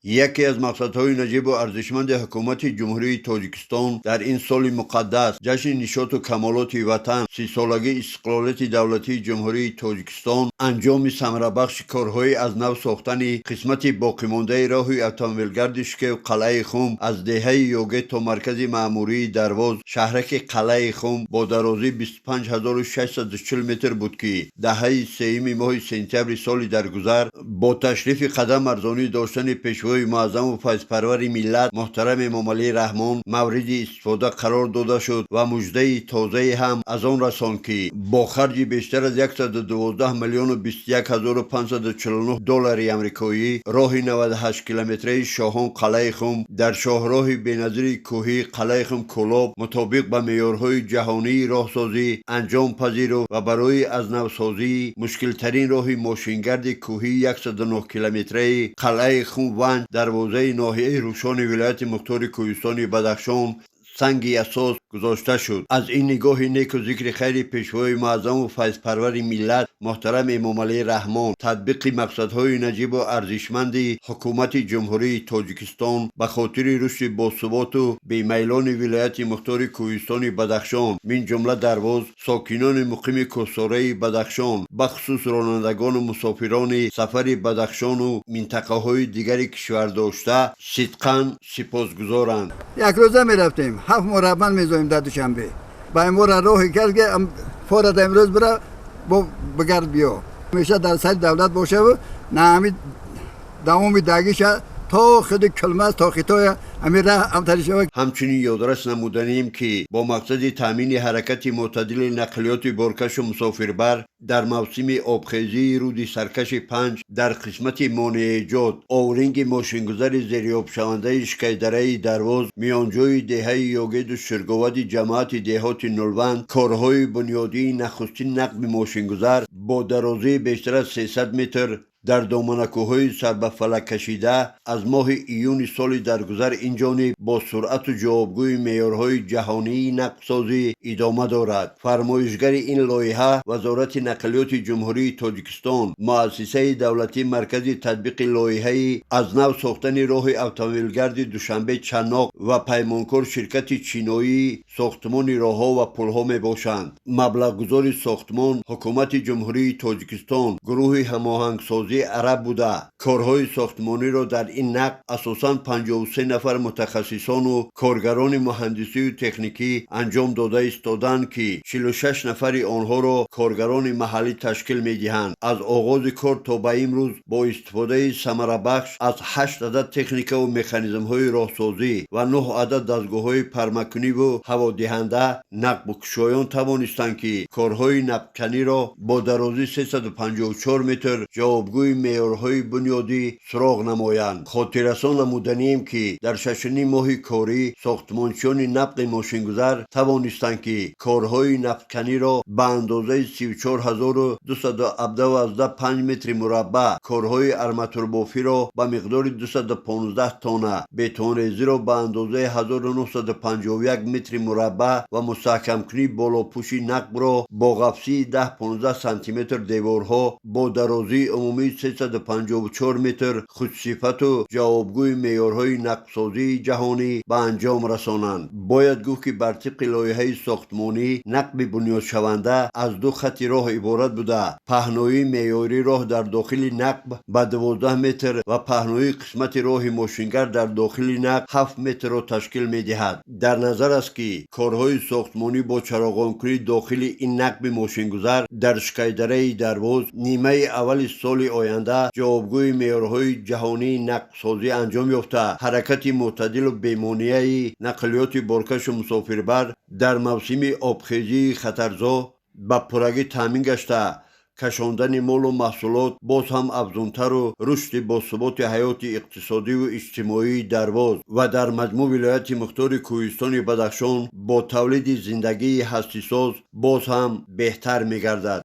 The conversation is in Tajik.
Яке аз мақсадҳои наҷибу арзишманди Ҳукумати Ҷумҳурии Тоҷикистон дар ин соли муқаддас, ҷашни нишоту камолоти Ватан, 30-солагии истиқлолияти давлатии Ҷумҳурии Тоҷикистон, анҷоми самарабахши корҳои аз нав сохтани қисмати боқимондаи роҳи автомобилгарди Шукев Қалъаи Хум аз деҳаи Ёге то маркази маъмурии Дарвоз, шаҳраки Қалъаи Хум бо дарозии 25 640 метр буд, ки даҳаи сеюми моҳи сентябри соли даргузар бо ташрифи қадам арзонӣ доштани Пешвои муаззаму файзпарвари миллат муҳтарам Эмомалӣ Раҳмон мавриди истифода қарор дода шуд ва муждаи тозае ҳам аз он расон, ки бо харҷи бештар аз 112 миллиону 21 ҳазору 549 доллари амрикоӣ роҳи 98 километраи Шоҳон Қалъаи Хум дар шоҳроҳи беназири кӯҳӣ Қалъаи Хум Кӯлоб мутобиқ ба меъёрҳои ҷаҳонии роҳсозӣ анҷом пазируфт ва барои аз навсозии мушкилтарин роҳи мошингарди кӯҳии 109 километраи Қалъаи Хум Ванҷ, дарвозаи ноҳияи Рӯшони вилояти мухтори Кӯҳистони Бадахшон санги асос гузошта шуд. Аз ин нигоҳи неку зикри хайри Пешвои муаззаму файзпарвари миллат муҳтарам Эмомалӣ Раҳмон, татбиқи мақсадҳои наҷибу арзишманди Ҳукумати Ҷумҳурии Тоҷикистон ба хотири рушди босуботу бемайлони вилояти мухтори Кӯҳистони Бадахшон, мин ҷумла Дарвоз, сокинони муқими кӯҳсораи Бадахшон, бахусус ронандагону мусофирони сафари Бадахшону минтақаҳои дигари кишвар дошта, сидқан сипосгузоранд. Як рӯза мерафтем, 7 моҳ рабан мезоем дар Душанбе. Ба имора роҳе кард, ки форада имрӯз бира, бо бигард биё. Ҳамеша дар сари давлат бошаву на ҳами давоми дагиша то худи Кулмас, то Хитоя ҳамин раҳ ҳамтари шава. Ҳамчунин ёдрас намуданем, ки бо мақсади таъмини ҳаракати мӯътадили нақлиёти боркашу мусофирбар дар мавсими обхезии рӯди саркаши Панҷ дар қисмати монеаэҷод, овринги мошингузари зериобшавандаи Шикайдараи Дарвоз, миёнҷои деҳаи Ёгеду Ширговади ҷамоати деҳоти Нулванд, корҳои бунёдии нахустин нақби мошингузар бо дарозии бештар аз 300 метр дар доманакӯҳои сарбафалак кашида аз моҳи июни соли даргузар инҷониб бо суръату ҷавобгӯи меъёрҳои ҷаҳонии нақбсозӣ идома дорад. Фармоишгари ин лоиҳа Вазорати нақлиёти Ҷумҳурии Тоҷикистон, муассисаи давлатии Маркази татбиқи лоиҳаи аз нав сохтани роҳи автомобилгарди Душанбе Чанноқ ва паймонкор ширкати чиноии сохтмони роҳҳо ва пулҳо мебошанд. Маблағгузори сохтмон Ҳукумати Ҷумҳурии Тоҷикистон, гурӯҳи ҳамоҳангсозӣ араб буда, корҳои сохтмониро дар ин нақб асосан 53 нафар мутахассисону коргарони муҳандисию техникӣ анҷом дода истодаанд, ки 46 нафари онҳоро коргарони маҳаллӣ ташкил медиҳанд. Аз оғози кор то ба имрӯз бо истифодаи самарабахш аз ҳашт адад техникаву механизмҳои роҳсозӣ ва нӯҳ адад дастгоҳҳои пармакуниву ҳаводиҳанда нақбкушоён тавонистанд, ки корҳои нақбканиро бо дарозии 354 метр ҷавобгӯи меъёрҳои бунёдӣ суроғ намоянд. Хотиррасон намуданием, ки дар 6,5 моҳи корӣ сохтмончиёни нақби мошингузар тавонистанд, ки корҳои нақбканиро ба андозаи 34 217,5 метри мураббаъ, корҳои арматурбофиро ба миқдори 215 тонна, бетонрезиро ба андозаи 1951 метри мураббаъ ва мустаҳкамкунии болопӯши нақбро бо ғафсии 10-15 сантиметр деворҳо бо дарозии умумии 354 метр худсифату ҷавобгӯи меъёрҳои нақбсозии ҷаҳонӣ ба анҷом расонанд. Бояд гуфт, ки бар тибқи лоиҳаи сохтмонӣ нақби бунёдшаванда аз ду хати роҳ иборат буда, паҳноии меъёрии роҳ дар дохили нақб ба 12 метр ва паҳноии қисмати роҳи мошингард дар дохили нақб 7 метрро ташкил медиҳад. Дар назар аст, ки корҳои сохтмонӣ бо чароғонкунии дохили ин нақби мошингузар дар Шикайдараи Дарвоз нимаи аввали соли оянда ҷавобгӯи меъёрҳои ҷаҳонии нақбсозӣ анҷом ёфта, ҳаракати мӯътадилу бемонеаи нақлиёти боркашу мусофирбар дар мавсими обхезии хатарзо ба пуррагӣ таъмин гашта, кашондани молу маҳсулот боз ҳам афзунтару рушди босуботи ҳаёти иқтисодиву иҷтимоии Дарвоз ва дар маҷмӯъ вилояти мухтори Кӯҳистони Бадахшон бо тавлиди зиндагии ҳастисоз боз ҳам беҳтар мегардад.